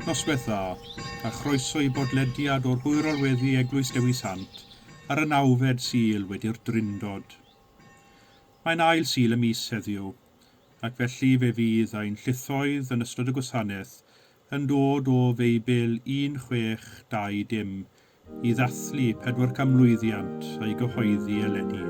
Noswaith dda, a chroeso i bodlediad o'r hwyrolweddi Eglwys Dewi Sant ar y nawfed Sul wedi'r Drindod. Mae'n ail Sul y mis heddiw, ac felly fe fydd ein llithoedd yn ystod y gwasanaeth yn dod o Feibl 1620 i ddathlu pedwarcanmlwyddiant a'i gyhoeddi eleni.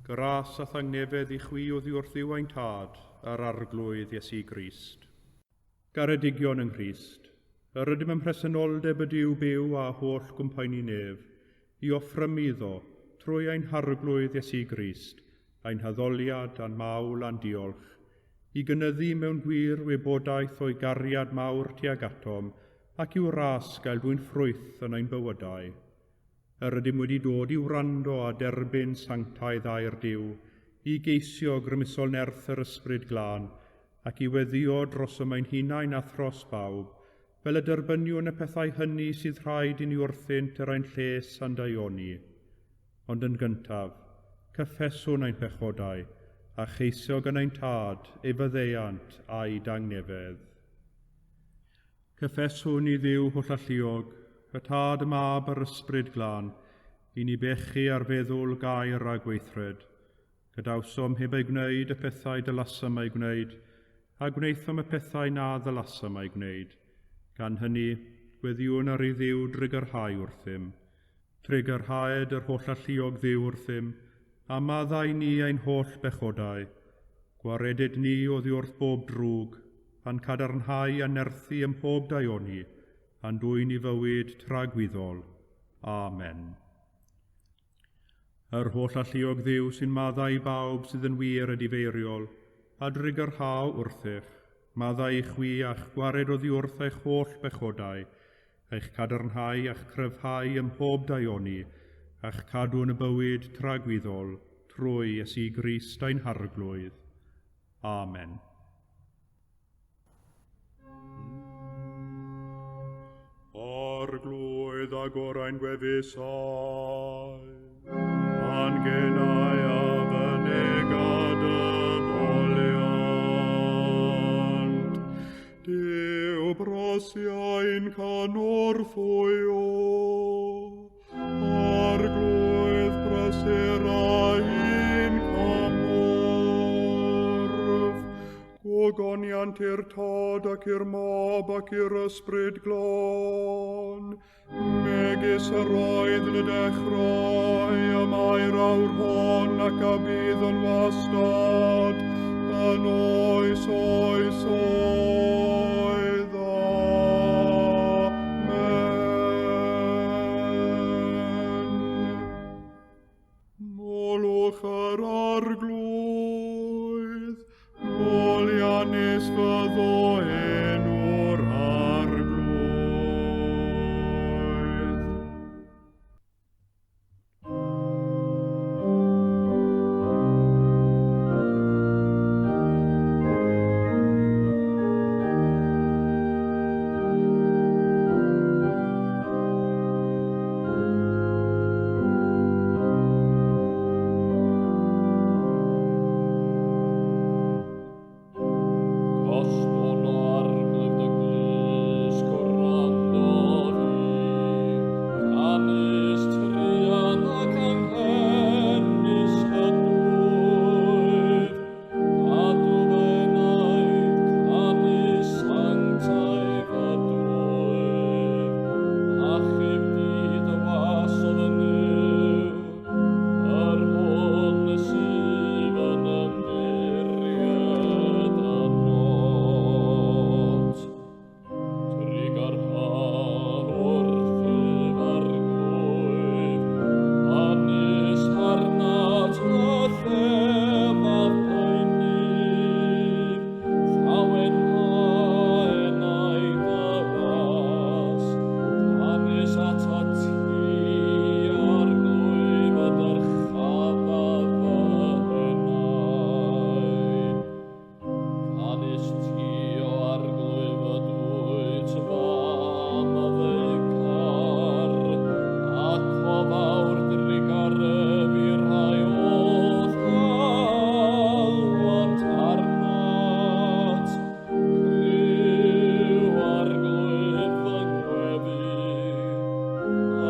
Gras a thangnefedd i chwi oddi wrth Dduw ein Tad a'r Arglwydd Iesu Grist. Garedigion yng Nghrist, yr ydym ym mhresenoldeb y Duw byw a holl gwmpaeni nef, i offrymu iddo, trwy ein Harglwydd Iesu Grist, ein haddoliad a'n mawl a'n diolch, i gynyddu mewn gwir wybodaeth o'i gariad mawr tuag atom ac i'w ras gael dwyn ffrwyth yn ein bywydau. Yr ydym wedi dod i wrando a derbyn sanctaidd air Duw, i geisio grymusol nerth yr Ysbryd Glân, ac i weddïo drosom ein hunain a thros bawb, fel y derbyniwn y pethau hynny sydd rhaid i ni wrthynt er ein lles a'n daioni. Ond yn gyntaf, cyffeswn ein pechodau, a cheisio gan ein Tad ei faddeuant a'i dangnefedd. Cyffeswn i Dduw hollalluog, y Tad, y Mab a'r Ysbryd Glân, i ni bechu ar feddwl, gair a gweithred. Gadawsom heb ei gwneud y pethau dylasom eu gwneud, a gwnaethom y pethau na ddylasom eu gwneud. Gan hynny, gweddïwn ar i Dduw drugarhau wrthym. Trugarhaed yr hollalluog Dduw wrthym, a maddau ni ein holl bechodau. Gwareded ni oddi wrth bob drwg, a'n cadarnhau a nerthu ym mhob daioni, a'n dwyn i fywyd tragwyddol. Amen. Yr hollalluog Dduw sy'n maddau i bawb sydd yn wir edifeiriol, a drugarhau wrthych, maddau i chwi a'ch gwared oddi wrth eich holl bechodau, eich cadarnhau a'ch cryfhau ym mhob daioni, a'ch cadw yn y bywyd tragwyddol, Trwy Iesu Grist ein Harglwydd. Amen. Arglwydd agor ein gwefusau, a'n genau a fynega dy foliant. Duw brosiau'n cynorthwyo, Arglwydd prysur ein cymorth. Gogoniant i'r Tad ac i'r Mab ac i'r Ysbryd Glân, megis yr oedd yn y dechrau, y mae'r awr hon ac a bydd yn wastad, yn oes oes oed. Amen. Molwch yr Arglwydd, moliannus fyddo enw'r Arglwydd. Gostwn o Arglwydd dy glust, gwrando fi, canys truan ac anghenus ydwyf. Cadw fy enaid, canys sanctaidd ydwyf. Achub di dy was o fy Nuw, yr hwn sydd yn ymddiried arnot. Trugarha wrthyf Arglwydd, canys arnat y llefaf beunydd. Llawenha enaid dy was, canys atat ti, Arglwydd, y dyrchafaf fy enaid. Canys ti, o Arglwydd, ydwyt fy maddeugar, ac o fawr drugaredd i'r rhai o'th alwant arnat. Clyw, Arglwydd, fy ngweddi,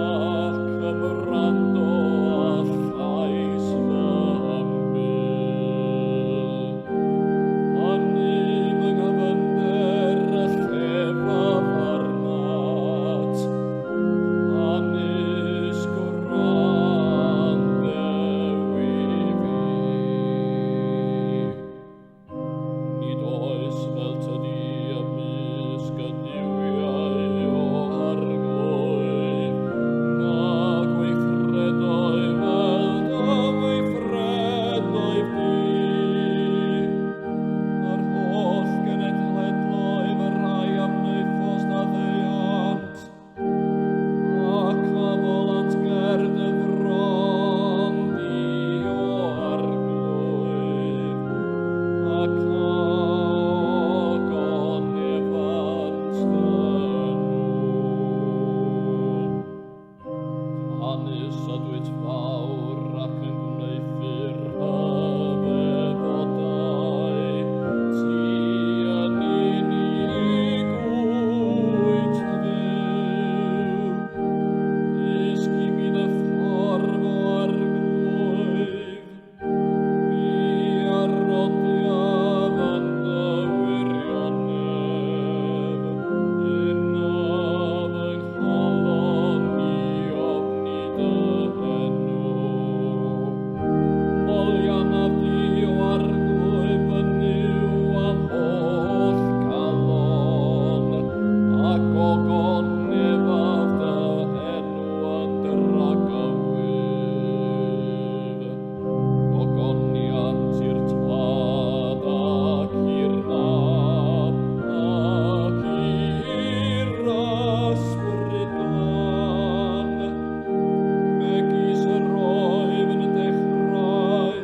ac ymwrando â llais fy ymbil. Yn fy nghyfyngder y llefaf arnat, canys gwrandewi fi. Nid oes fel tydi ymysg y duwiau, o Arglwydd, na gweithredoedd fel dy weithredoedd di. Yr holl genedloedd y rhai a wnaethost a ddeuant, ac a folant ger dy fron di, o Arglwydd, ac a ogonefant dy enw. Canys ydwyt fawr ac yn gwneuthur rhyfeddodau, ti yn unig wyt Dduw. Dysg i mi dy ffordd, o Arglwydd, mi a rodiaf yn dy wirionedd, unaf fy nghalon i ofni dy enw. Moliannaf di, o Arglwydd, fy Nuw, â'm holl galon, ac ogonefaf dy enw yn dragywydd. Gogoniant i'r Tad ac i'r Mab ac i'r Ysbryd Glân, megis yr oedd yn y dechrau,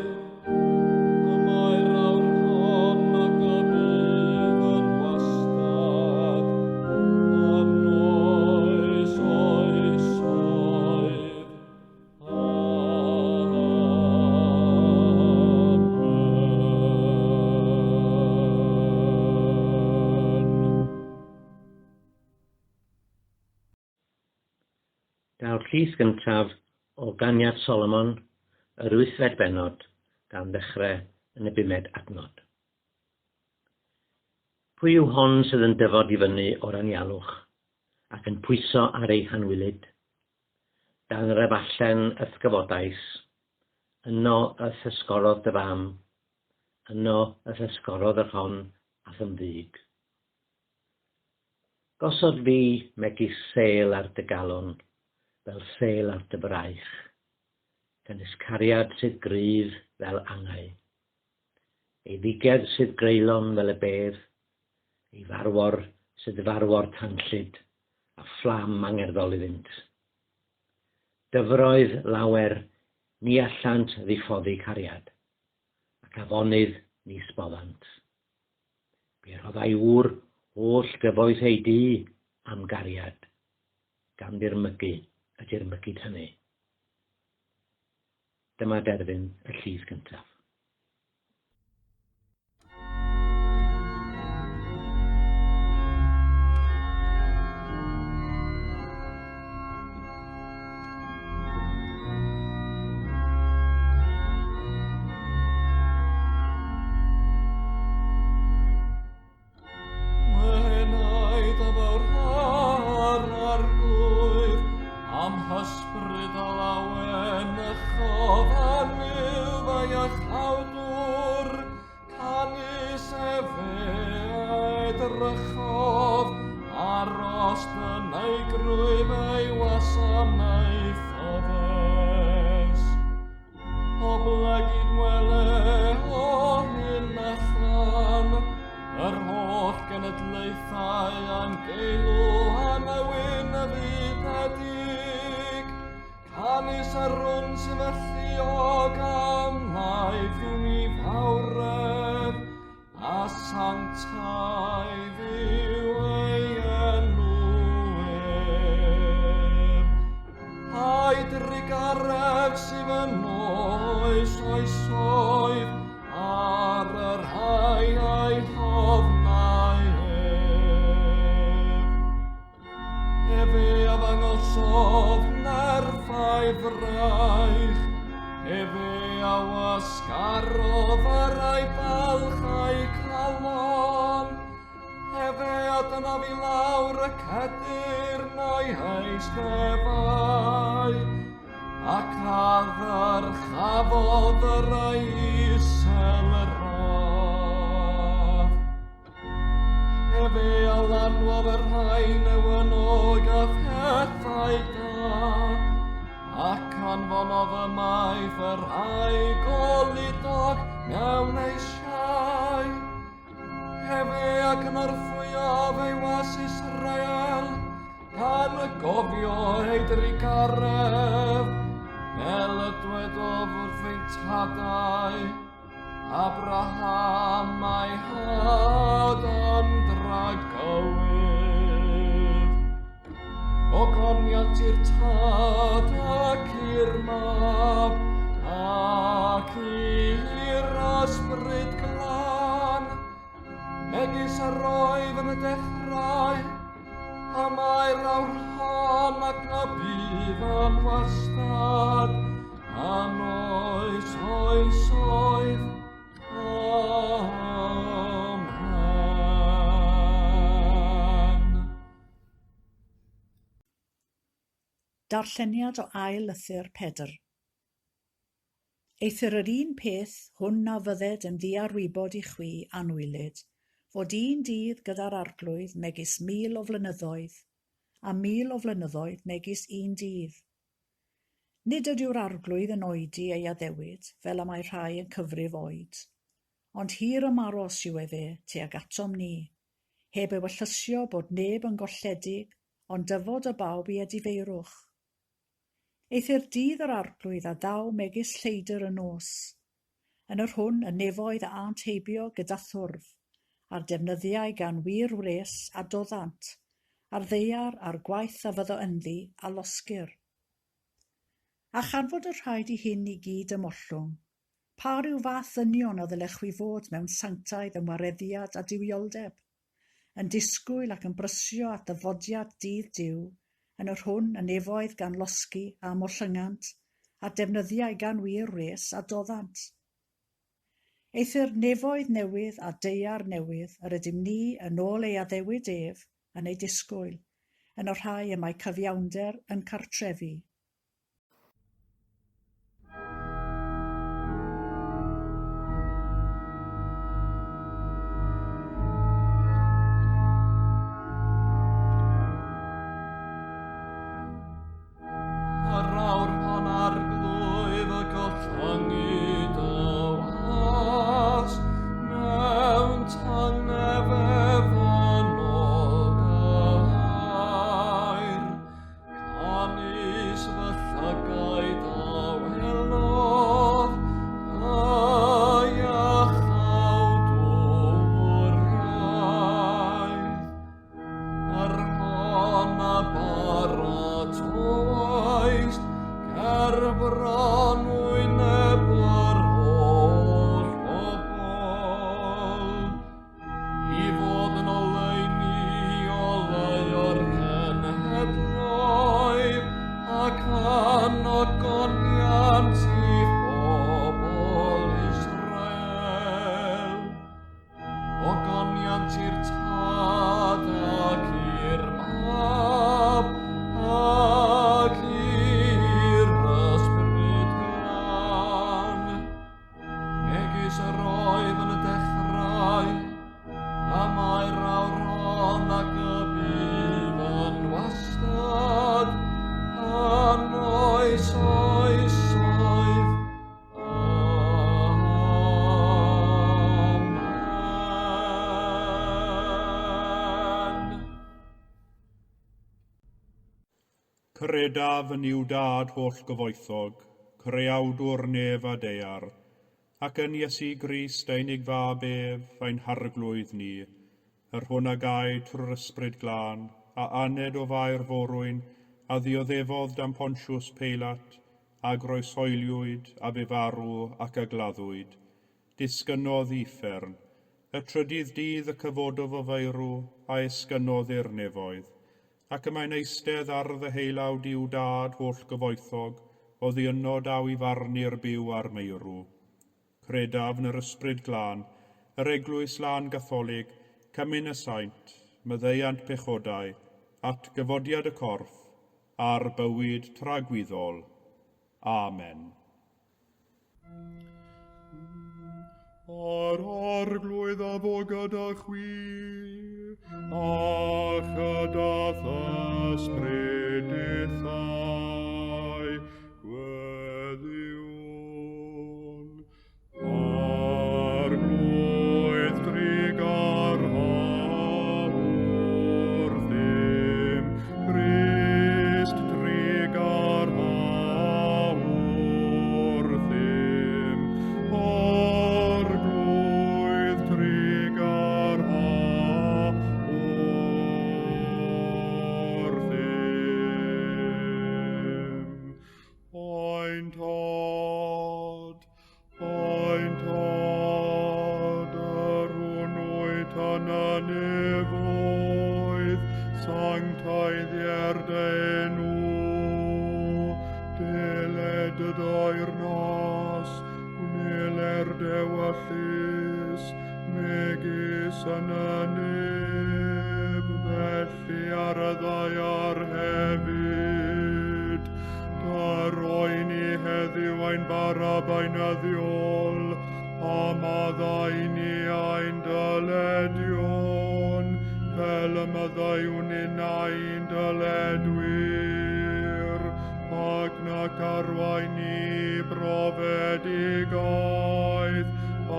Daw'r llys gyntaf o Ganiad Solomon, yr wythfed bennod, gan ddechrau yn y bumed adnod. Pwy yw hon sydd yn dyfod i fyny o'r anialwch ac yn pwyso ar ei hanwylyd? Dan yr efallen y'th gyfodais, yno y'th ysgorodd dy fam, yno y'th ysgorodd yr hon a'th ymddug. Gosod fi megis sêl ar dy galon, fel sêl ar dy fraich, canys cariad sydd gryf fel angau. Ei ddigedd sydd greulon fel y bedd, ei farwor sydd farwor tanllyd, a fflam angerddol iddynt. Dyfroedd lawer ni allant ddiffoddi cariad, ac afonydd ni sboddant. Fe rhoddai ŵr holl gyfoeth ei dŷ am gariad, gan ddirmygu y dirmygid hynny. Dyma derfyn y llif gyntaf. Enaid a fawrha'r Arglwydd, am hysbryd a lawenychodd a Nuw a'i iachawdwr, canys efe a edrychodd ar ostyneigrwydd ei wasanaethoddes. Oblegid wele o hyn allan, yr holl genedlaethau am geilw am y wyn y fydedig. Canys yr hwn sydd alluog am wnaeth i mi fawredd, a sanctaidd yw ei enw ef. A'i drugaredd sydd yn oes oesoedd ar y rhai a'i hofnau ef. Efe a ddangosodd nerth a'i fraich, efe a wasgarodd y rhai balch a'i calon, efe a dynodd i lawr y cedyrn o'i heisteddfau, ac a ddyrchafodd y rhai isel y radd. Efe a lanwodd y rhai newynog a phethau da, ac anfonodd ymaith y rhai goludog mewn eisiau. Efe a gynorthwyodd ei was Israel, gan gofio ei drugaredd, fel y dwedodd wrth ein tadau, Abraham a'i had yn dragywydd. Ogoniant i'r tad ac i'r mab, ac i'r ysbryd glân, megis yr oedd yn y dechrau, a mae'r awr hon ac na bydd yn wastad, am oes oesoedd. Amen. Darlleniad o ail lythyr Pedr. Eithr yr un peth hwn na fydded yn ddiarwybod i chwi, anwylyd, fod un dydd gyda'r Arglwydd megis 1,000 o flynyddoedd, a 1,000 o flynyddoedd megis un dydd. Nid ydyw'r Arglwydd yn oedi ei addewid, fel y mae rhai yn cyfrif oed, ond hir ymaros yw efe tuag atom ni, heb ewyllysio bod neb yn golledig, ond dyfod o bawb i edifeirwch. Eithr dydd yr Arglwydd a ddaw megis lleidr y nos, yn yr hwn y nefoedd a ânt heibio gyda thwrf, a'r defnyddiau gan wir wres a doddant, a'r ddaear a'r gwaith a fyddo ynddi a losgir. A chan fod y rhaid i hyn i gyd ymollwng, pa ryw fath ddynion a ddylech chwi fod mewn sanctaidd ymwareddiad a duwioldeb, yn disgwyl ac yn brysio at ddyfodiad dydd Duw, yn yr hwn y nefoedd gan losgi a mollyngant, a defnyddiau gan wir wres a doddant. Eithr nefoedd newydd a daear newydd yr ydym ni yn ôl ei addewid ef yn ei disgwyl, yn y rhai y mae cyfiawnder yn cartrefu. Yr awr pan Arglwydd y gollyngi dy was, mewn tangnefedd yn ôl dy air, canys fy llygaid a welodd dy iachawdwriaeth. Yr hon a baratoaist ger bron wyneb yr holl bobl, i fod yn oleuni oleuo'r cenhedloedd, ac yn ogoniant i'th bobl Israel. Ogoniant i'r Tad ac i'r Mab ac i'r Ysbryd Glân, megis yr oedd yn y dechrau, y mae'r awr hon ac y bydd yn wastad, yn oes oesoedd. Amen. Credaf yn Nuw Dad holl gyfoethog, creawdwr nef a daear, ac yn Iesu Grist ei unig fab ef, ein harglwydd ni, yr hwn a gaed trwy'r Ysbryd Glân, a aned o Fair Forwyn, a ddioddefodd dan Pontius Peilat, a groeshoeliwyd, a bu farw ac a gladdwyd. Disgynnodd i uffern. Y trydydd dydd y cyfododd o feirw, a esgynnodd i'r nefoedd. Ac y mae'n eistedd ar ddeheulaw Duw Dad holl gyfoethog, oddi yno daw i farnu'r byw a'r meirw. Credaf yn yr Ysbryd Glân, yr Eglwys Lân Gatholig, cymun y saint, maddeuant pechodau, at gyfodiad y corff, a'r bywyd tragwyddol. Amen. A'r Arglwydd a fo gyda chwi, a chyda ysbryd dithau, gweddïwn. Arglwydd drugarha wrthym, Crist drugarha wrthym, Arglwydd drugarha wrthym. Ein Tad, ein Tad, yr hwn wyt yn y nefoedd, sancteiddier dy enw, deled dy deyrnas, gwneler dy ewyllys, megis yn y nef, felly ar y ddaear hefyd. Rhoi ni heddiw ein bara beunyddiol, a maddau ni ein dyledion, fel y maddeuwn ninnau i'n dyledwyr, ac nac arwain ni i brofedigaeth,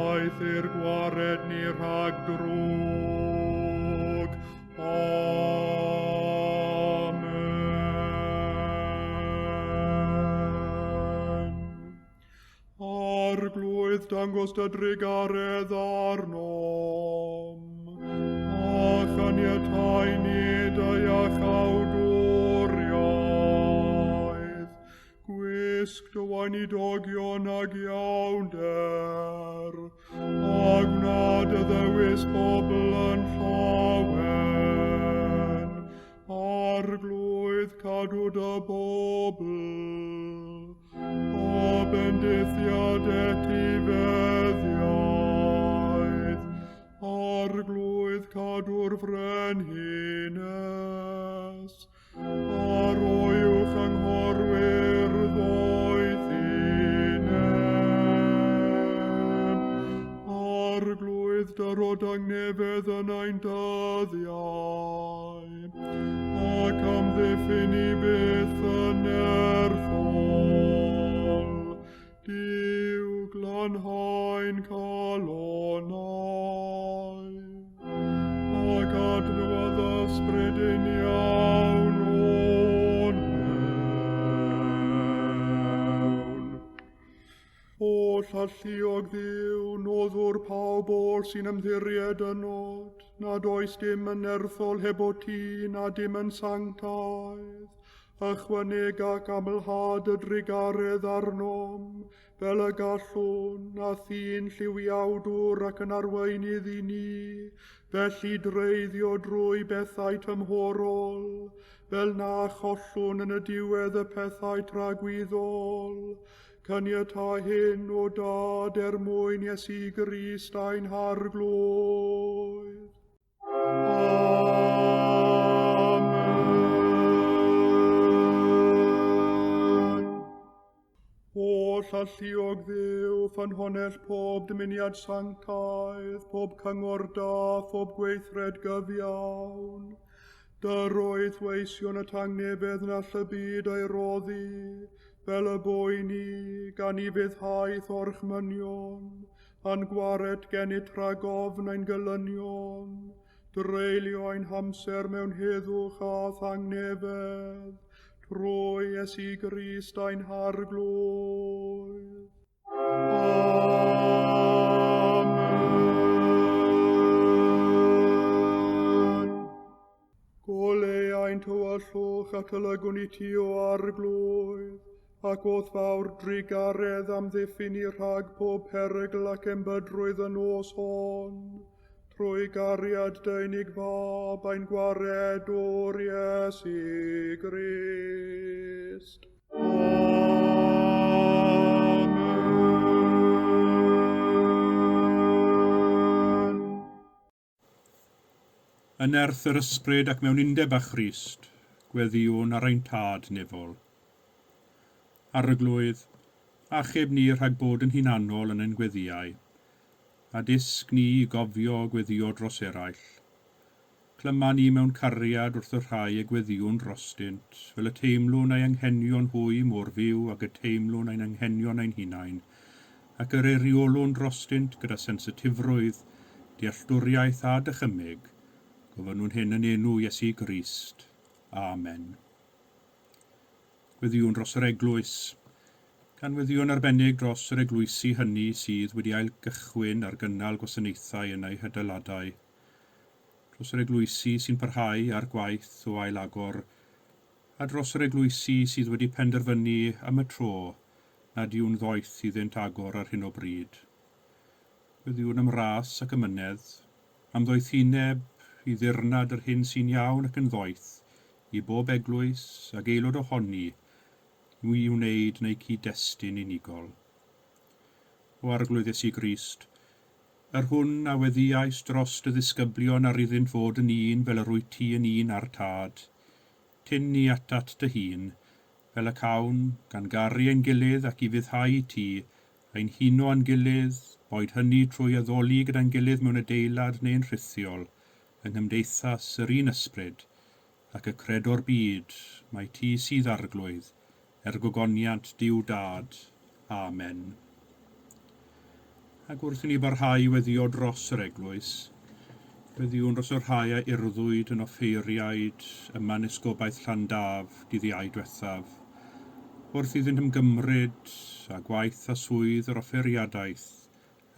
eithr gwared ni rhag drwg. Amen. Arglwydd, dangos dy drugaredd arnom, a chaniatáu ni dy iachawdwriaeth. Gwisg dy weinidogion ag iawnder, a gwna dy ddewis bobl yn llawen. Arglwydd, Arglwydd, cadw dy bobl, a bendithiad etifeddiaeth. Arglwydd, cadw'r frenhines, a roi uwch anghorwyr ddoethineb. Arglwydd, dyro dangnefedd yn ein dyddiau, ac amddiffyn i byth yn nerthol. Duw, glanhau'n calonnau, ac adnewyddu ysbryd uniawn o'n mewn. Oll alluog Dduw, noddwr pawb oll sy'n ymddiried ynot, nad oes dim yn nerthol heb o ti, na dim yn sanctaidd. Ychwaneg ac amlhad y drugaredd arnom, fel y gallwn, a thi'n lliwiawdwr ac yn arweinydd i ni, felly dreiddio drwy bethau tymhorol, fel na chollwn yn y diwedd y pethau tragwyddol. Caniatâ hyn, o Dad, er mwyn Iesu Grist ein Harglwydd. Amen. Oll alluog Dduw, ffynhonnell pob dymuniad sanctaidd, pob cyngor da, phob gweithred gyfiawn. Dyroedd weision y tangnefedd na all y byd ei roddi, fel y boeni, gan i fyddhaeth orchmynion, a'n gwared gennyt rhag ofn ein gelynion, dreulio ein hamser mewn heddwch a thangnefedd, trwy Iesu Grist ein Harglwydd. Amen. Goleu ein tywyllwch ac olygwn i ti, o Arglwydd, ac o'th fawr drugaredd amddiffyn ni rhag pob perygl ac embydrwydd y nos hon, trwy gariad dy unig fab ein gwaredwr Iesu Grist. Amen. Yn nerth yr ysbryd ac mewn undeb â Christ, gweddïwn ar ein Tad nefol. Arglwydd, achub ni rhag bod yn hunanol yn ein gweddïau, a dysg ni i gofio gweddïo dros eraill. Clyma ni mewn cariad wrth y rhai y gweddïwn drostynt, fel y teimlwn ei anghenion hwy mor fyw ag y teimlwn ein anghenion ein hunain, ac yr eiriolwn drostynt gyda sensitifrwydd, dealltwriaeth a dychymyg. Gofynnwn hyn yn enw Iesu Grist. Amen. Gweddïwn dros yr eglwys, gan weddïo'n arbennig dros yr eglwysi hynny sydd wedi ailgychwyn ar gynnal gwasanaethau yn eu hadeiladau, dros yr eglwysi sy'n parhau ar gwaith o ailagor, a dros yr eglwysi sydd wedi penderfynu am y tro nad yw'n ddoeth iddynt agor ar hyn o bryd. Gweddïwn am ras ac amynedd, am ddoethineb i ddirnad yr hyn sy'n iawn ac yn ddoeth i bob eglwys ac aelod ohoni i wneud neu cyd-destun unigol. O Arglwydd Iesu Grist, yr hwn a weddïais dros dy ddisgyblion ar iddynt fod yn un fel yr wyt ti yn un â'r Tad, tyn ni atat dy hun, fel y cawn, gan garu ein gilydd ac i fuddhau i ti, ein huno â'n gilydd, boed hynny trwy addoli gyda'n gilydd mewn adeilad neu'n rhithiol, yng nghymdeithas yr un ysbryd, ac y credo'r byd, mai ti sydd Arglwydd, er gogoniant Duw Dad. Amen. Ac wrth i ni barhau i weddïo dros yr eglwys, gweddïwn dros y rhai a urddwyd yn offeiriaid yma yn Esgobaeth Llandaf dydd Iau diwethaf, wrth iddynt ymgymryd â gwaith a swydd yr offeiriadaeth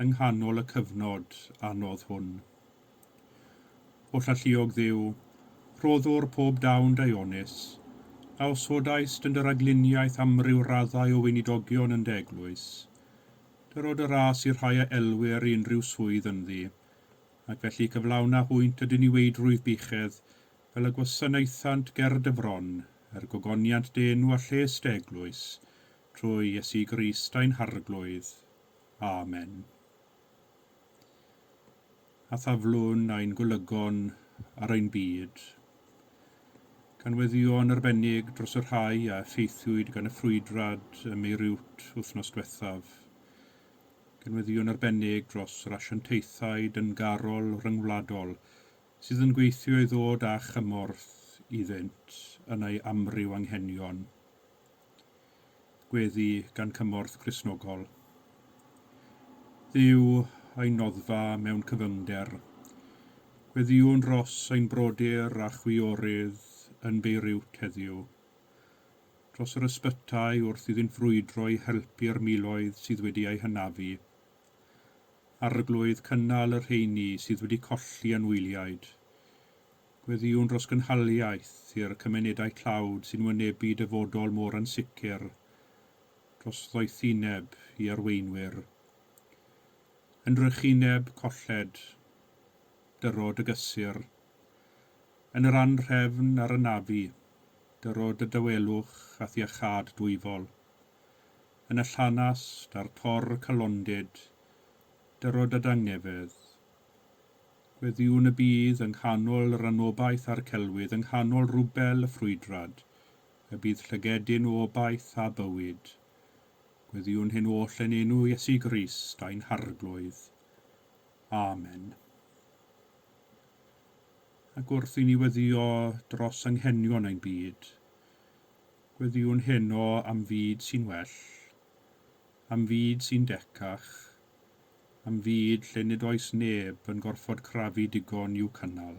yng nghanol y cyfnod anodd hwn. Oll alluog Dduw, rhoddwr pob dawn daionus, a osodaist yn dy ragluniaeth amryw raddau o weinidogion yn dy eglwys, dyrod y ras i'r rhai a elwir i unrhyw swydd ynddi, ac felly cyflawna hwynt y diniweidrwydd buchedd fel y gwasanaethant ger dy fron er gogoniant dy enw a lles dy eglwys, trwy Iesu Grist ein Harglwydd. Amen. A thaflwn ein golygon ar ein byd, gan weddïo'n arbennig dros y rhai a effeithiwyd gan y ffrwydrad ym Meirut wythnos diwethaf, gan weddïo'n arbennig dros yr asiantaethau dyngarol rhyngwladol sydd yn gweithio i ddod â chymorth iddynt yn eu amryw anghenion. Gweddi gan Cymorth Cristnogol. Dduw ein noddfa mewn cyfyngder. Gweddïwn dros ein brodyr a chwiorydd yn Beirut heddiw. Dros yr ysbytai wrth iddynt frwydro i helpu'r miloedd sydd wedi eu hynafu. Arglwydd cynnal y rheini sydd wedi colli anwyliaid. Gweddïwn dros gynhaliaeth i'r cymunedau tlawd sy'n wynebu dyfodol mor ansicr, dros ddoethineb i arweinwyr. Yn drychineb colled, dyrod y gysur. Yn yr anrhefn a'r anafu, dyrod y dawelwch a thiachâd dwyfol. Yn y llanast a'r tor calondid, dyrod y dangnefedd. Gweddïwn y bydd yng nghanol yr anobaith a'r celwydd, yng nghanol rwbel y ffrwydrad, y bydd llygedyn o obaith a bywyd. Gweddïwn hyn oll yn enw Iesu Grist ein Harglwydd. Amen. Ac wrth i ni weddïo dros anghenion ein byd, gweddïwn heno am fyd sy'n well, am fyd sy'n decach, am fyd lle nid oes neb yn gorfod crafu digon i'w cynnal.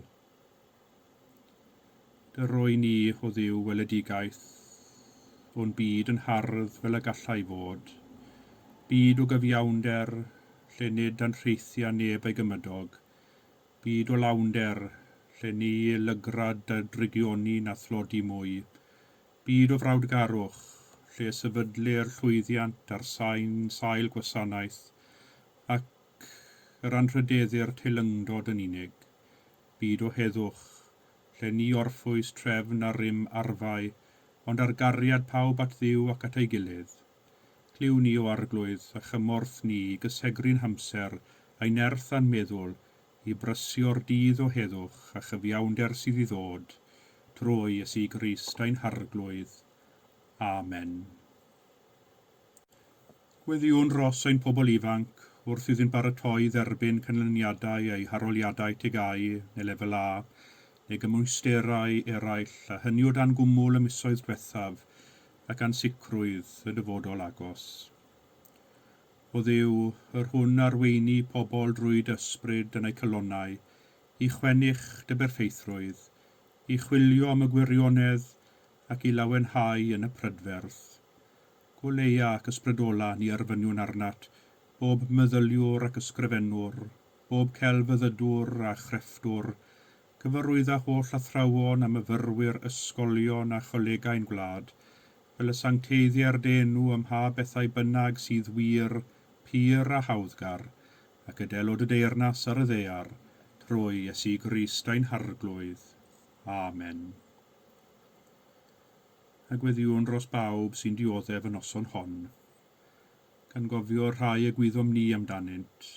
Dy roi ni, o Dduw, weledigaeth o'n byd yn hardd fel y gallai fod, byd o gyfiawnder lle nid anrheithia neb ei gymydog, byd o lawnder lle ni lygrad dy drygioni na thlodi mwy, byd o frawdgarwch lle sefydlir llwyddiant ar sain sail gwasanaeth ac yr anrhydeddir teilyngdod yn unig, byd o heddwch, lle ni orffwys trefn a rym arfau, ond ar gariad pawb at Dduw ac at ei gilydd. Clyw ni, O Arglwydd, a chymorth ni i gysegru'n hamser a'i nerth a'n meddwl i brysio'r dydd o heddwch a chyfiawnder sydd i ddod, trwy Iesu Grist ein Harglwydd. Amen. Gweddïwn dros ein pobl ifanc wrth iddynt baratoi i dderbyn canlyniadau eu harholiadau TGAU neu Lefel A neu gymwysterau eraill, a hynny o dan gwmwl y misoedd diwethaf ac ansicrwydd y dyfodol agos. O Dduw, yr hwn arweini pobl drwy dy ysbryd yn eu calonnau, i chwennych dy berffeithrwydd, i chwilio am y gwirionedd ac i lawenhau yn y prydferth. Goleua ac ysbrydola ni erfyniwn arnat, bob meddyliwr ac ysgrifennwr, bob celfyddydwr a chrefftwr, cyfarwydda holl athrawon a myfyrwyr ysgolion a cholegau'n gwlad, fel y sancteiddier dy enw ym mha bethau bynnag sydd wir, pur a hawddgar, ac y delo dy deyrnas ar y ddaear, trwy Iesu Grist ein Harglwydd. Amen. A gweddïwn dros bawb sy'n dioddef y noson hon, gan gofio'r rhai y gwyddom ni amdanynt,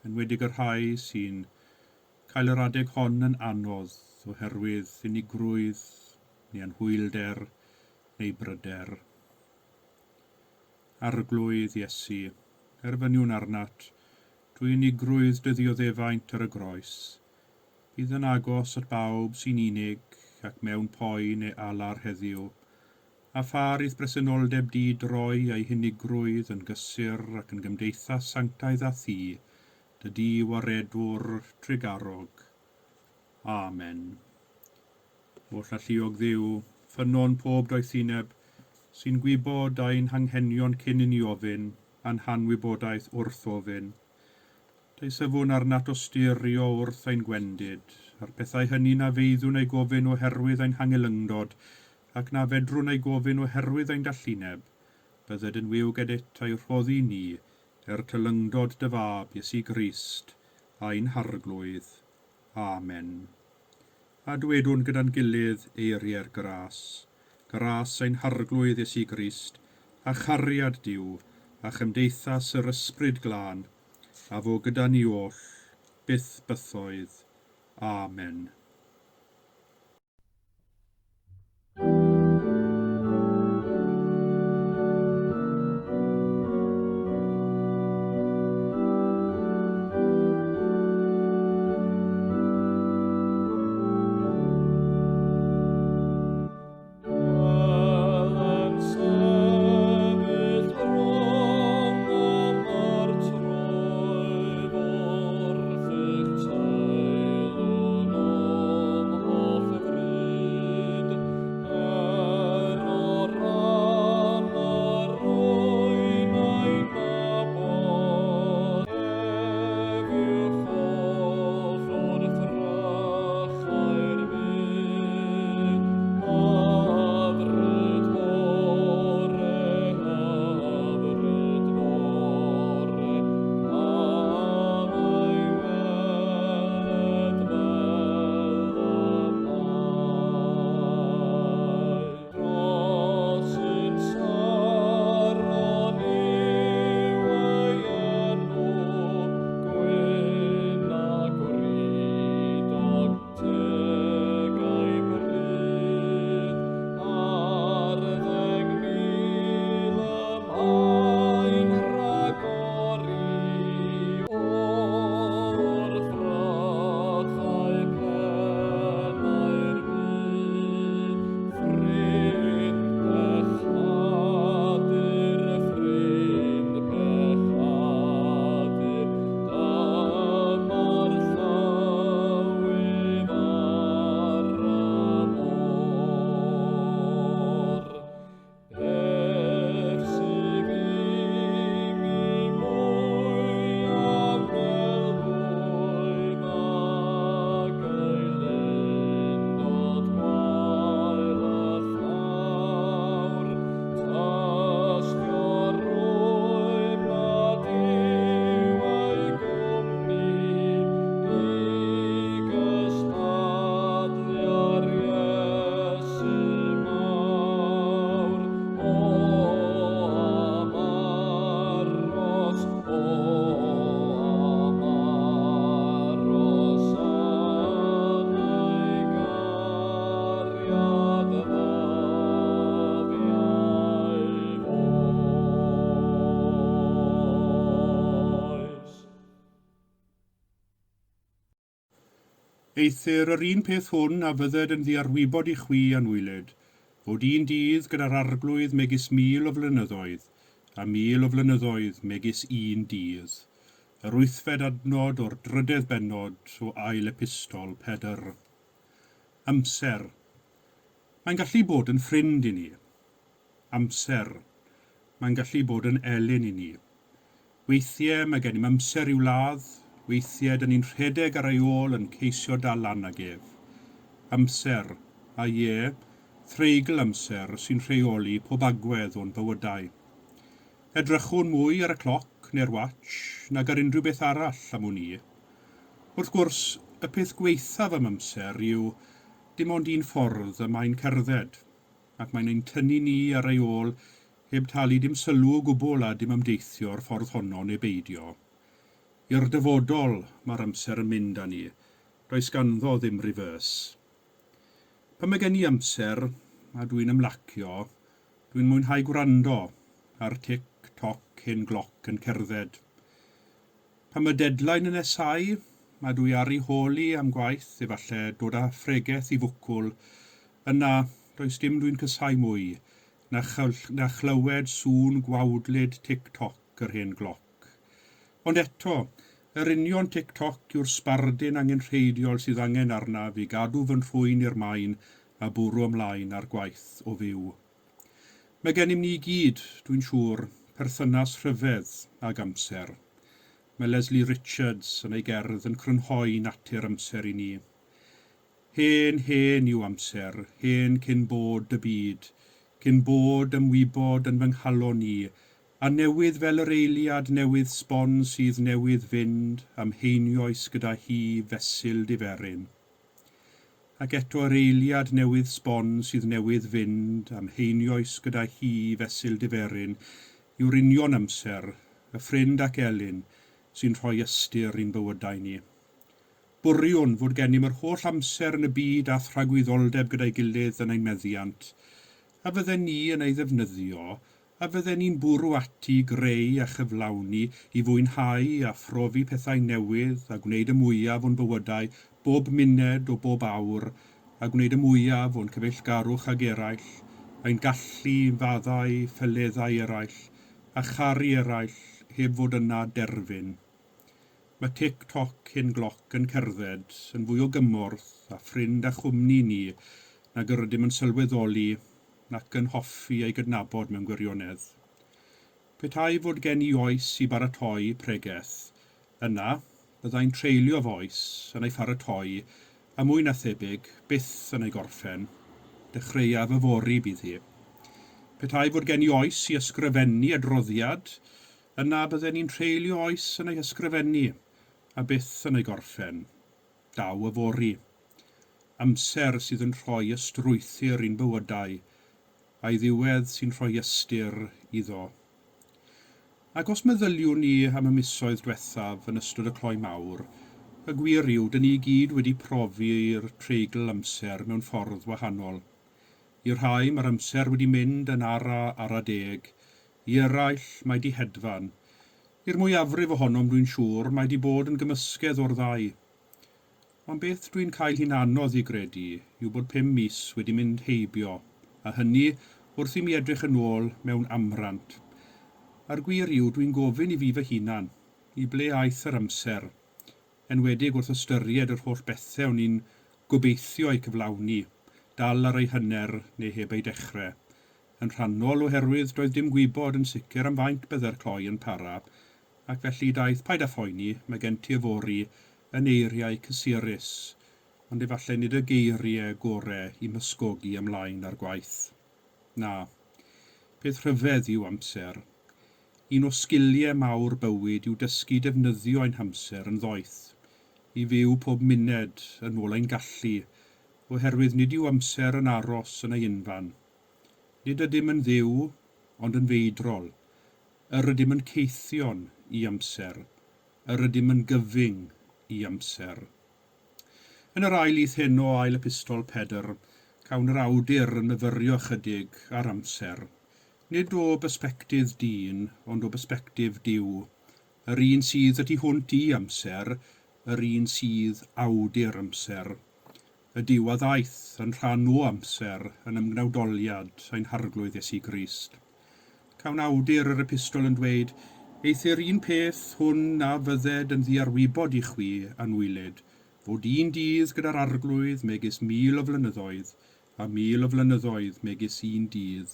enwedig y rhai sy'n cael yr adeg hon yn anodd oherwydd unigrwydd neu anhwylder neu bryder. Arglwydd Iesu, erfyniwn arnat, drwy unigrwydd dy ddioddefaint ar y groes, bydd yn agos at bawb sy'n unig ac mewn poen neu alar heddiw, a phâr i'th bresenoldeb di droi eu hunigrwydd yn gysur ac yn gymdeithas sanctaidd â thi, dy di waredwr trugarog. Amen. Oll alluog Dduw, ffynnon pob doethineb, sy'n gwybod ein hanghenion cyn i ni ofyn, a'n hanwybodaeth wrth ofyn. Deisyfwn arnat osturio wrth ein gwendid, a'r pethau hynny na feiddwn eu gofyn oherwydd ein hangylyngdod, ac na fedrwn eu gofyn oherwydd ein dallineb, bydded yn wiw gedit a'i rhoddi ni, er teilyngdod dy fab, Iesu Grist, ein Harglwydd. Amen. A dwedwn gyda'n gilydd eiriau'r gras. Gras ein Harglwydd Iesu Grist, a chariad Duw, a chymdeithas yr Ysbryd Glân, a fo gyda ni oll, byth bythoedd. Amen. Welem sefyll rhwng y martroedd wrth eich teilwng o'm holl fryd, er o ran yr rwy'n ei nabod, ef yw'ch holl wrthrychau'r byd. Hyfryd fore, hyfryd fore, gan ei weled fel y mae. Dros un saron yw ei enw, gwyn a gwridog teg ei bryd, ar 10,000 y mae'n rhagori, wrth wrychau pennau'r byd. Ffrind pechadur, ffrind pechadur, dyma'r llywydd ar y môr. Ef sydd i mi mwyaf melfwydd ag eilundod gwael a llawr, tystio rwyf nad yw ei gwmni i gystadlu â'r Iesu mawr. O am aros, o am aros yn ei gariad ddyddiau oes. Eithr yr un peth hwn a fydded yn ddiarwybod i chwi, anwylyd, fod un dydd gyda'r Arglwydd megis 1,000 o flynyddoedd, a 1,000 o flynyddoedd megis un dydd. Yr wythfed adnod o'r drydedd bennod o ail epistol Pedr. Amser. Mae'n gallu bod yn ffrind i ni. Amser. Mae'n gallu bod yn elyn i ni. Weithiau mae gennym amser i'w ladd, weithiau dyn ni'n rhedeg ar ei ôl yn ceisio dal lan ag ef. Amser, a ie, threigl amser sy'n rheoli pob agwedd o'n bywydau. Edrychwn mwy ar y cloc neu'r watch nag ar unrhyw beth arall am wn i. Wrth gwrs, y peth gwaethaf am amser yw dim ond un ffordd y mae'n cerdded, ac mae'n ein tynnu ni ar ei ôl heb talu dim sylw o gwbl a dim ymdeithio'r ffordd honno neu beidio. I'r dyfodol mae'r amser yn mynd â ni, does ganddo ddim reverse. Pan mae gen i amser, a dwi'n ymlacio, dwi'n mwynhau gwrando ar tic-toc hen gloc yn cerdded. Pan mae deadline yn nesáu, a dwi ar ei hôl hi am gwaith, efallai dod â phregeth i fwcwl, yna does dim dwi'n casáu mwy na chlywed sŵn gwawdlyd tic-toc yr hen gloc. Ond eto, yr union tic-toc yw'r sbardun angenrheidiol sydd angen arnaf i gadw fy nhrwyn i'r maen a bwrw ymlaen â'r gwaith o fyw. Mae gennym ni i gyd, dwi'n siŵr, perthynas rhyfedd ag amser. Mae Lesley Richards yn ei gerdd yn crynhoi natur amser i ni. Hen, hen yw amser, hen cyn bod y byd, cyn bod ymwybod yn fy nghalon i, a newydd fel yr eiliad newydd sbon sydd newydd fynd am heinioes gyda hi fesul diferyn. Ac eto yr eiliad newydd sbon sydd newydd fynd am heinioes gyda hi fesul diferyn yw'r union amser, y ffrind ac elyn, sy'n rhoi ystyr i'n bywydau ni. Bwriwn fod gennym yr holl amser yn y byd a thragwyddoldeb gyda'i gilydd yn ein meddiant. A fydden ni yn ei ddefnyddio, a fydden ni'n bwrw ati i greu a chyflawni, i fwynhau a phrofi pethau newydd a gwneud y mwyaf o'n bywydau bob muned o bob awr, a gwneud y mwyaf o'n cyfeillgarwch ag eraill, ein gallu i faddau ffeleddau eraill, a charu eraill heb fod yna derfyn. Mae tic-toc hen gloc yn cerdded yn fwy o gymorth a ffrind a chwmni ni nag yr ydym yn sylweddoli nac yn hoffi ei gydnabod mewn gwirionedd. Petai fod gen i oes i baratoi pregeth, yna byddai'n treulio f'oes yn ei pharatoi a mwy na thebyg byth yn ei gorffen. Dechreuaf yfory bydd hi. Petai fod gen i oes i ysgrifennu adroddiad, yna bydden i'n treulio oes yn ei hysgrifennu a byth yn ei gorffen. Daw yfory. Amser sydd yn rhoi ystrwythur i'n bywydau, a'i ddiwedd sy'n rhoi ystyr iddo. Ac os meddyliwn ni am y misoedd diwethaf yn ystod y cloi mawr, y gwir yw dyn ni i gyd wedi profi'r treigl amser mewn ffordd wahanol. I rhai mae'r amser wedi mynd yn ara ara deg, i eraill mae 'di hedfan. I'r mwyafrif ohonom dwi'n siŵr mae 'di bod yn gymysgedd o'r ddau. Ond beth dwi'n cael hi'n anodd i gredu yw bod 5 mis wedi mynd heibio, a hynny wrth i mi edrych yn ôl mewn amrant. A'r gwir yw dwi'n gofyn i fi fy hunan, i ble aeth yr amser? Enwedig wrth ystyried yr holl bethe o'n i'n gobeithio eu cyflawni, dal ar eu hyner neu heb eu dechre. Yn rhannol oherwydd doedd dim gwybod yn sicr am faint bydde'r cloi yn para, ac felly daeth paid â phoeni, mae gen ti yfory yn eiriau cysurus, ond efallai nid y geiriau gore i'm hysgogi ymlaen â'r gwaith. Na, peth rhyfedd yw amser. Un o sgiliau mawr bywyd yw dysgu defnyddio ein hamser yn ddoeth, i fyw pob muned yn ôl ein gallu, oherwydd nid yw amser yn aros yn ei unfan. Nid ydym yn dduw, ond yn feidrol. Yr ydym yn caethion i amser. Yr ydym yn gyfyng i amser. Yn yr ail lith hyn o Ail Epistol Pedr, cawn yr awdur yn myfyrio ychydig ar amser. Nid o bersbectif dyn, ond o bersbectif Duw. Yr un sydd y tu hwnt i amser, yr un sydd awdur amser. Y Duw a ddaeth yn rhan o amser yn ymgnawdoliad ein Harglwydd Iesu Grist. Cawn awdur yr epistol yn dweud, Eithr un peth hwn na fydded yn ddiarwybod i chwi, anwylyd, fod un dydd gyda'r Arglwydd megis 1,000 o flynyddoedd, a 1,000 o flynyddoedd megis un dydd.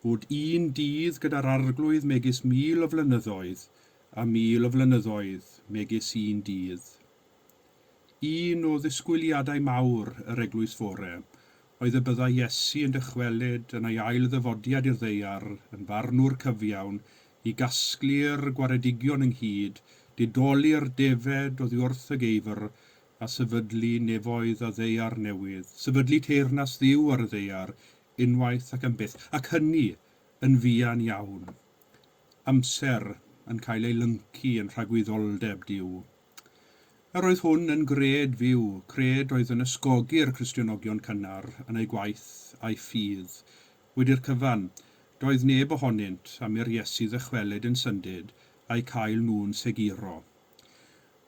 Fod un dydd gyda'r Arglwydd megis 1,000 o flynyddoedd, a 1,000 o flynyddoedd megis un dydd. Un o ddisgwyliadau mawr yr Eglwys Fore oedd y byddai Iesu yn dychwelyd yn ei ail ddyfodiad i'r ddaear yn farnwr cyfiawn i gasglu'r gwaredigion ynghyd, didoli'r defed oddi wrth y geifr, a sefydlu nefoedd a ddaear newydd, sefydlu teyrnas Dduw ar y ddaear, unwaith ac am byth, ac hynny yn fuan iawn. Amser yn cael ei lyncu yn rhagwyddoldeb Duw. Yr oedd hwn yn gred fyw, cred oedd yn ysgogi'r Cristionogion cynnar yn eu gwaith a'u ffydd. Wedi'r cyfan, doedd neb ohonynt am i'r Iesu ddychwelyd yn syndid a'u cael nhw'n seguro.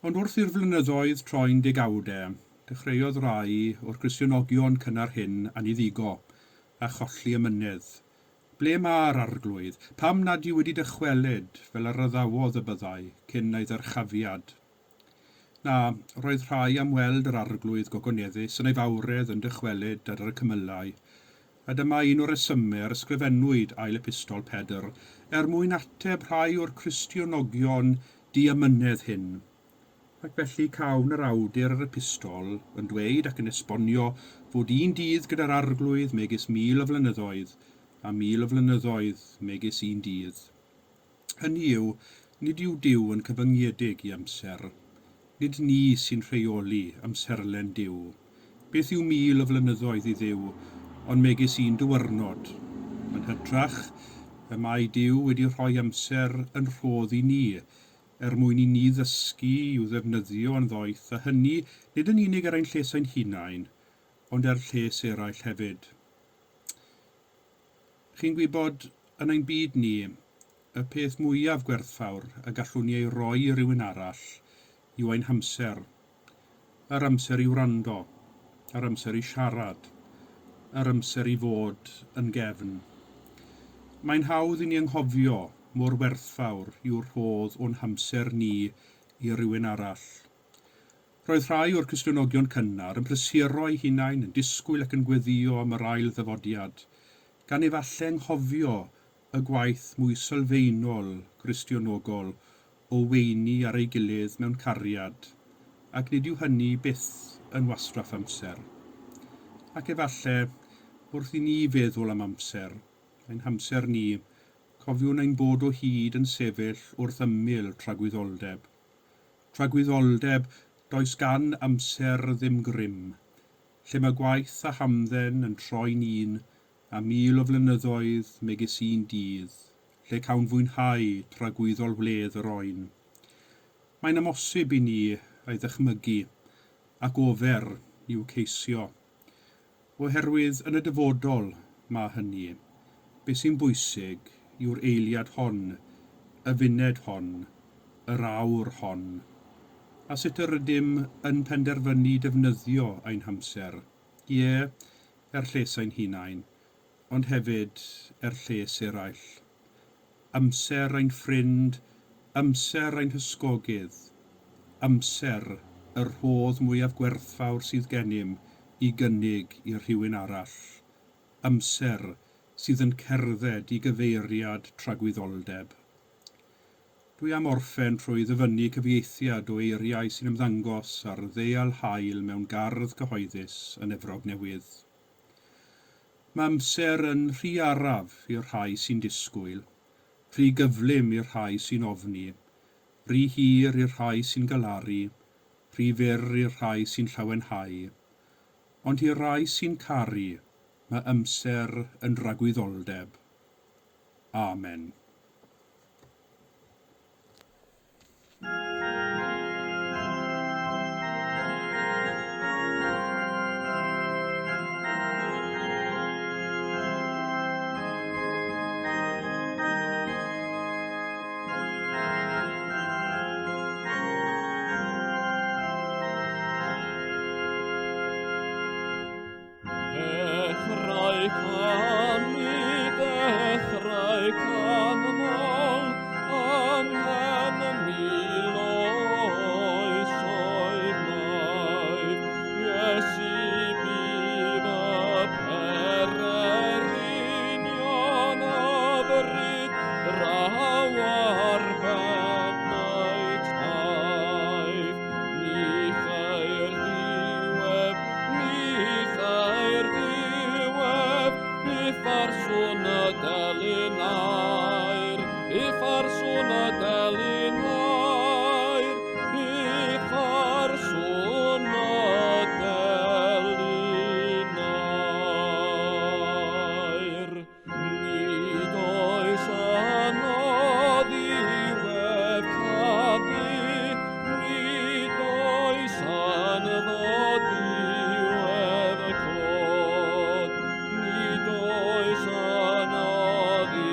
Ond wrth i'r flynyddoedd troi'n degawdau, dechreuodd rai o'r Cristionogion cynnar hyn aniddigo a cholli amynedd. Ble mae'r Arglwydd? Pam nad yw wedi dychwelyd fel yr addawodd y byddai cyn ei ddyrchafiad? Na, roedd rhai am weld yr Arglwydd gogoneddus yn ei fawredd yn dychwelyd ar y cymylau. A dyma un o'r resymau yr ysgrifennwyd Ail Epistol Pedr, er mwyn ateb rhai o'r Cristionogion diamynedd hyn. Ac felly cawn yr awdur yr epistol yn dweud ac yn esbonio fod un dydd gyda'r Arglwydd megis 1,000 o flynyddoedd, a 1,000 o flynyddoedd megis un dydd. Hynny yw, nid yw Duw yn cyfyngiedig i amser. Nid ni sy'n rheoli amserlen Duw. Beth yw 1,000 o flynyddoedd i Dduw, ond megis un diwrnod? Yn hytrach, y mae Duw wedi rhoi amser yn rhodd i ni, er mwyn i ni ddysgu i'w ddefnyddio yn ddoeth, a hynny nid yn unig er ein lles ein hunain, ond er lles eraill hefyd. Chi'n gwybod, yn ein byd ni, y peth mwyaf gwerthfawr y gallwn ni ei roi i rywun arall yw ein hamser. Yr amser i wrando, yr amser i siarad, yr amser i fod yn gefn. Mae'n hawdd i ni anghofio mor werthfawr yw'r rhodd o'n hamser ni i rywun arall. Roedd rhai o'r Cristnogion cynnar yn prysuro eu hunain, yn disgwyl ac yn gweddïo am yr ail ddyfodiad, gan efallai anghofio y gwaith mwy sylfaenol Gristionogol o weini ar ei gilydd mewn cariad, ac nid yw hynny byth yn wastraff amser. Ac efallai, wrth i ni feddwl am amser, ein hamser ni, cofiwn ein bod o hyd yn sefyll wrth ymyl tragwyddoldeb. Tragwyddoldeb, does gan amser ddim grym, lle mae gwaith a hamdden yn troi'n un, a 1,000 o flynyddoedd megis un dydd, lle cawn fwynhau tragwyddol wledd yr oen. Mae'n amhosib i ni ei ddychmygu, ac ofer i'w ceisio. Oherwydd yn y dyfodol mae hynny. Be sy'n bwysig yw'r eiliad hon, y funed hon, yr awr hon. A sut yr ydym yn penderfynu defnyddio ein hamser. Ie, er lles ein hunain, ond hefyd er lles eraill. Amser ein ffrind, amser ein hysgogydd, amser y rhodd mwyaf gwerthfawr sydd gennym i gynnig i rhywun arall. Amser sydd yn cerdded i gyfeiriad tragwyddoldeb. Dwi am orffen trwy ddyfynnu cyfieithiad o eiriau sy'n ymddangos ar ddeal haul mewn gardd cyhoeddus yn Efrog Newydd. Mae amser yn rhy araf i'r rhai sy'n disgwyl, rhy gyflym i'r rhai sy'n ofni, rhy hir i'r rhai sy'n galaru, rhy fyr i'r rhai sy'n llawenhau. Ond i'r rhai sy'n caru, mae amser yn dragwyddoldeb. Amen. Dechrau canu, dechrau canmol, ymhen 1,000 o oesoedd maith. Iesu bydd y pererinion a fryd draw ar ben eu taith. Ni chair ddiwedd, ni chair ddiwedd, byth ar sŵn y delyn aur, byth ar sŵn y delyn aur, byth ar sŵn y delyn aur. Nid oes yno ddiwedd canu, nid oes ynddo ddiwedd clod, nid oes yno ddiwedd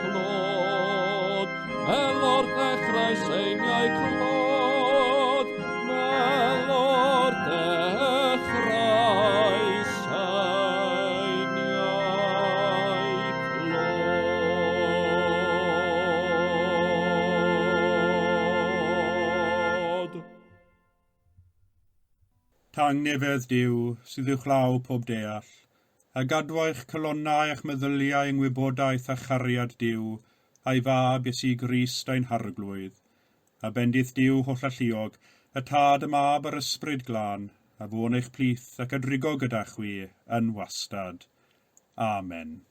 clod, Fel o'r dechrau seiniau clod, Fel o'r dechrau seiniau clod. Tangnefedd Duw, sydd uwchlaw pob deall, a gadwa eich calonnau a'ch meddyliau yng ngwybodaeth a chariad Duw, a'i fab Iesu Grist ein Harglwydd. A bendith Duw hollalluog, y Tad, y Mab a'r Ysbryd Glân, a fo'n eich plith ac a drigo gyda chwi yn wastad. Amen.